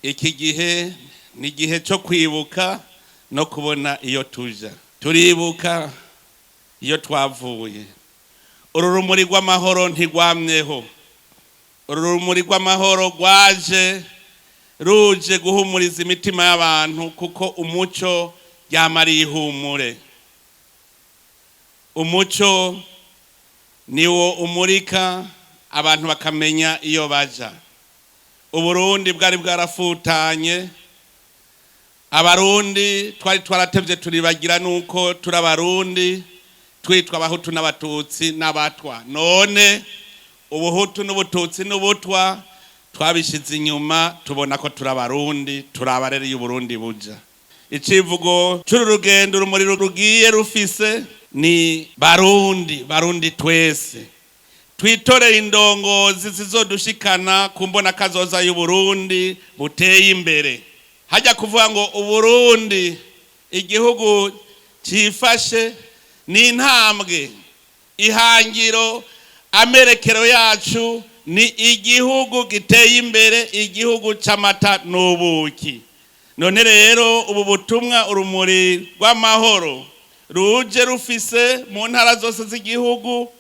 Iki gihe ni igihe cyo kwibuka no kubona iyo tuja. Turibuka iyo twavuye. Uru rumuri rw'amahoro ntirwamyeho. Uru rumuri rw'amahoro rwaje ruje guhumuriza imitima y'abantu, kuko umuco ryamariye ihumure. Umuco niwo umurika abantu bakamenya iyo baja. Uburundi bwari bwarafutanye, Abarundi twari twaratevye turibagira nuko turi Abarundi, twitwa Abahutu n'Abatutsi n'Abatwa. None Ubuhutu n'Ubututsi n'Ubutwa twabishize inyuma, tubona ko turi Abarundi, turi abarereye Uburundi buja. Icivugo c'uru rugendo urumuri rugiye rufise ni "Barundi, Barundi twese twitorere indongozi zizodushikana ku mbona kazoza y'Uburundi buteye imbere." Hajya kuvuga ngo Uburundi igihugu cifashe ni intambwe, ihangiro, amerekero yacu ni igihugu giteye imbere, igihugu c'amata n'ubuki. None rero ubu butumwa urumuri rw'amahoro ruje rufise mu ntara zose z'igihugu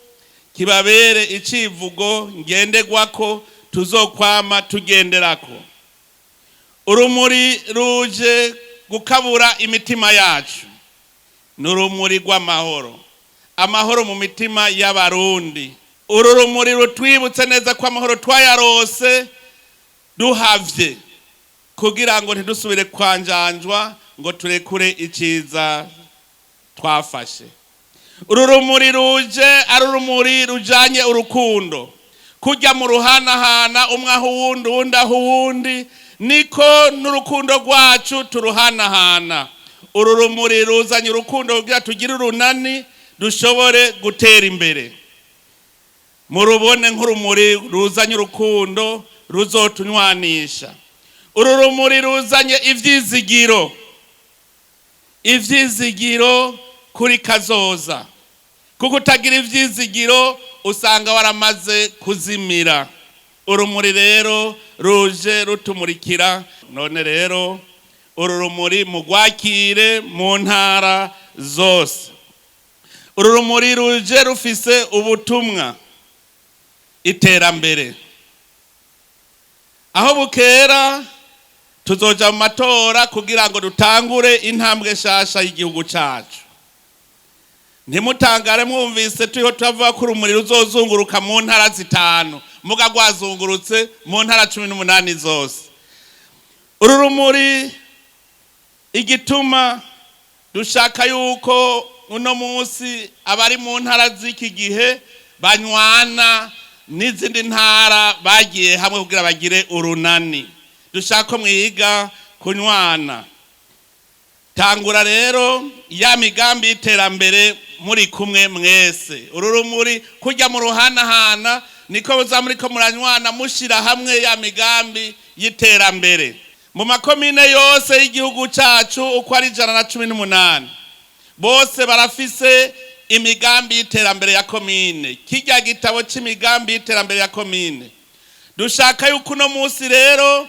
kibabere icivugo ngenderwako tuzokwama tugenderako. Urumuri ruje gukabura imitima yacu, ni urumuri rw'amahoro, amahoro mu mitima y'Abarundi. Uru rumuri rutwibutse neza ko amahoro twayarose duhavye, kugira ngo ntidusubire kwanjanjwa ngo turekure iciza twafashe. Uru rumuri ruje ari urumuri rujanye urukundo, kujya mu ruhanahana, umwe aho uwundi, uwundi aho uwundi, niko n'urukundo rwacu turuhanahana. Uru rumuri ruzanye urukundo kugira tugire urunani, dushobore gutera imbere. Murubone nk'urumuri ruzanye urukundo ruzotunywanisha. Uru rumuri ruzanye ivyizigiro, ivyizigiro kuri kazoza, kuko utagira ivyizigiro usanga waramaze kuzimira. Urumuri rero ruje rutumurikira. None rero uru rumuri mugwakire mu ntara zose. Uru rumuri ruje rufise ubutumwa: iterambere. Aho bukera tuzoja mu matora kugira ngo dutangure intambwe nshasha y'igihugu cacu. Ntimutangare mwumvise turiho turavuga ko urumuri ruzozunguruka mu ntara zitanu, muga rwazungurutse mu ntara 18 zose. Uru rumuri, igituma dushaka yuko uno munsi abari mu ntara z'iki gihe banywana n'izindi ntara bagiye hamwe kugira bagire urunani, dushaka ko mwiga kunywana. Tangura rero ya migambi y'iterambere muri kumwe mwese. Uru rumuri kujya mu ruhanahana niko muza muriko muranywana, mushira hamwe ya migambi y'iterambere mu makomine yose y'igihugu cacu uko ari 118. Bose barafise imigambi y'iterambere ya komine, kirya gitabo c'imigambi y'iterambere ya komine. Dushaka yuko uno munsi rero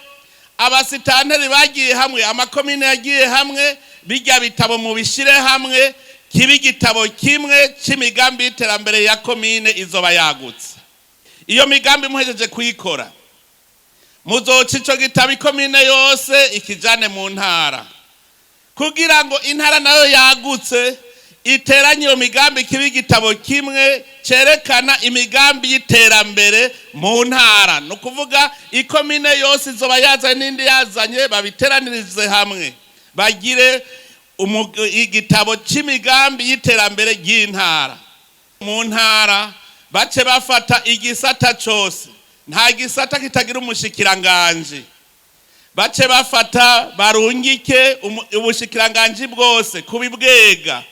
abasitanteri bagiye hamwe, amakomine yagiye hamwe, bijya bitabo mubishire hamwe kibe igitabo kimwe c'imigambi y'iterambere ya komine izoba yagutse. Iyo migambi muhejeje kuyikora, muzoca ico gitabo ikomine yose ikijane mu ntara, kugira ngo intara nayo yagutse iteranye iyo migambi kibe igitabo kimwe cerekana imigambi y'iterambere mu ntara. Ni ukuvuga ikomine yose izoba yazanye n'indi yazanye, babiteranirize hamwe bagire igitabo c'imigambi y'iterambere ry'intara. Mu ntara bace bafata igisata cose, nta gisata kitagira umushikiranganji, bace bafata barungike ubushikiranganji bwose kubibwega,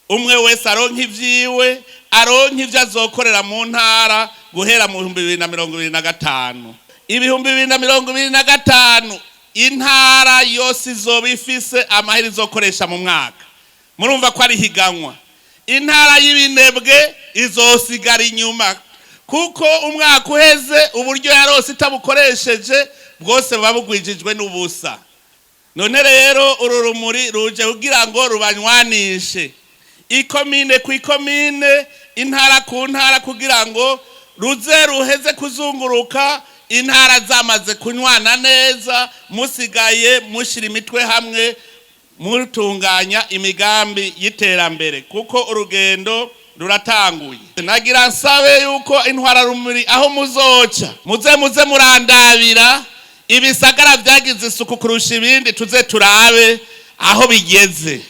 umwe wese aronka ivyiwe, aronka ivyo azokorera mu ntara guhera mu 2025. 2025 intara yose izoba ifise amahera izokoresha mu mwaka. Murumva ko ari higanwa. Intara y'ibinebwe izosigara inyuma. Kuko umwaka uheze uburyo yarose itabukoresheje bwose buba bugwijijwe n'ubusa. None rero uru rumuri ruje kugira ngo rubanywanishe ikomine ku ikomine, intara ku ntara, kugira ngo ruze ruheze kuzunguruka intara zamaze kunywana neza, musigaye mushyira imitwe hamwe mutunganya imigambi y'iterambere, kuko urugendo ruratanguye. Nagira nsabe yuko intwararumuri aho muzoca muze murandabira ibisagara byagize isuku kurusha ibindi, tuze turabe aho bigeze.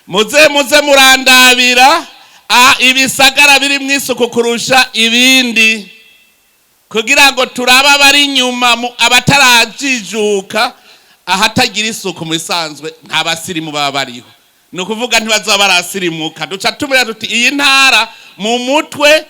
Muze murandabira ibisagara biri mu isuku kurusha ibindi, kugira ngo turabe abari inyuma, abatarajijuka. Ahatagira isuku mu isanzwe nta basirimu baba bariho, ni ukuvuga ntibazaba barasirimuka. Duca tumenya tuti iyi ntara mu mutwe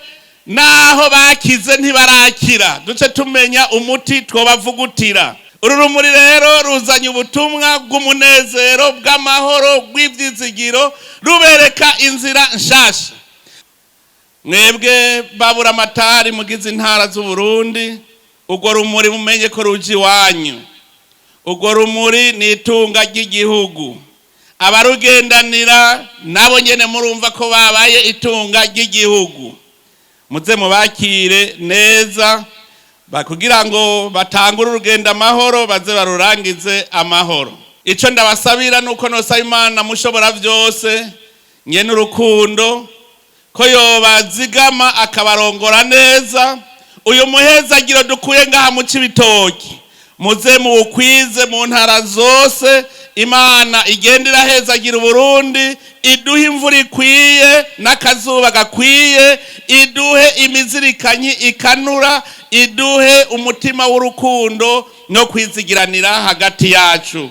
naho bakize ntibarakira, duce tumenya umuti twobavugutira. Uru rumuri rero ruzanye ubutumwa bw'umunezero, bw'amahoro, bw'ibyizigiro, rubereka inzira nshasha. Mwebwe babura amatari mugize intara z'Uburundi, urwo rumuri mumenye ko ruje iwanyu. Urwo rumuri ni itunga ry'igihugu. Abarugendanira nabo nyene murumva ko babaye itunga ry'igihugu. Muze mubakire neza kugira ngo batangure urugendo amahoro, baze barurangize amahoro. Icyo ndabasabira ni uko nosaba Imana mushobora byose nyene urukundo ko yobazigama akabarongora neza. Uyu muhezagiro dukuye ngaha mu Cibitoki muze muwukwize mu ntara zose. Imana igenda irahezagira Uburundi, iduhe imvura ikwiye n'akazuba gakwiye, iduhe imizirikanyi ikanura, iduhe umutima w'urukundo no kwizigiranira hagati yacu.